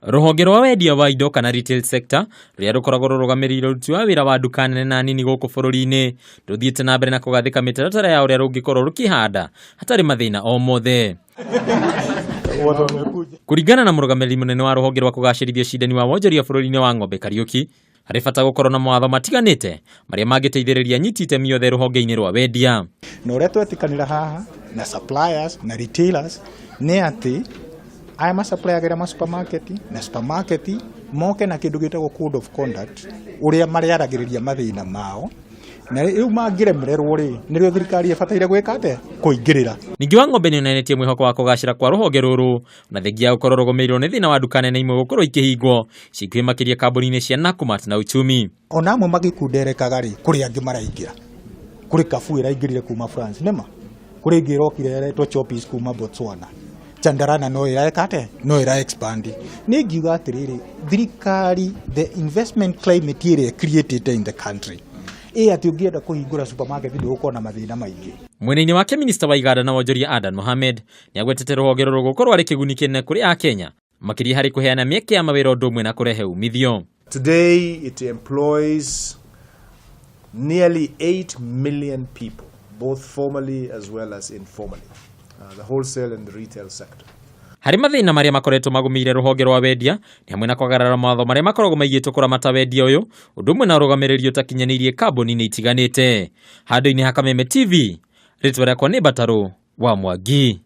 Rũhonge rwa wendia wa indo kana retail sector rũrĩa rũkoragwo rũrũgamĩrĩire ũruti wa wĩra wa nduka nene na nini gũkũ bũrũri-inĩ rũthiĩte na mbere na kũgathĩka mĩtaratara ya ũrĩa rũngĩkorwo rũkĩhanda hatarĩ mathĩna o mothe. Kũringana na mũrũgamĩrĩri mũnene wa rũhonge rwa kũgacĩrithia ũcindani wa wonjoria bũrũri-inĩ wa Ng'ombe Kariũki, harĩ bata gũkorwo na mawatho matiganĩte marĩa mangĩteithĩrĩria anyiti itemi othe rũhonge-inĩ rwa wendia. Na ũrĩa twetĩkanĩra haha na suppliers na retailers nĩ atĩ aya masuppliagĩra ma supermarket na supermarket moke na kĩndũ gĩtagwo code of conduct, ũrĩa marĩaragĩrĩria mathĩna mao, na rĩu mangĩremererwo rĩ, nĩrĩo thirikari ĩbataire gwĩka atĩa? Kũingĩrĩra. Ningĩ Wang'ombe nĩonanĩtie mwĩhoko wa kũgacĩra kwa rũhonge rũrũ na thengia ya gũkorwo rũgũmĩirwo nĩ thĩna wa nduka nene imwe gũkorwo ikĩhingwo ciĩ makĩria kambuni-inĩ cia Nakumatt na Uchumi. Ona amwe magĩkunderekaga rĩ, kũrĩ angĩ maraingĩra. Kũrĩ Carrefour ĩraingĩrire kuma France, nĩma? Kũrĩ ĩngĩ ĩrokire ĩretwo Choppies kuma Botswana. Chandarana no ĩreka atĩa? No ĩra expand. Niĩ ingiuga atĩrĩrĩ, thirikari, the investment climate ĩrĩa created in the country, ĩ atĩ ũngĩenda kũhingũra supermarket ndũgũkorwo na mathĩna maingĩ. Mwena-inĩ wake minista wa iganda na wonjoria Adan Mohamed nĩagwetete rũhonge rũrũ gũkorwo arĩ kĩguni kĩnene kũrĩ Akenya makĩria harĩ kũheana mĩeke ya mawĩra ũndũ ũmwe na kũrehe umithio. Today it employs nearly 8 million people, both formally as well as informally, the wholesale and the retail sector. Harĩ mathĩna marĩa makoretwo magũmĩire rũhonge rwa wendia nĩ hamwe na kwagarara mawatho marĩa makoragwo maigĩtwo kũramata wendia ũyũ, ũndũ ũmwe na ũrũgamĩrĩri ũtakinyanĩirie kambuni-inĩ itiganĩte. Handũ-inĩ ha Kameme TV, rĩtwa rĩakwa nĩ Mbatarũ wa Mwangi.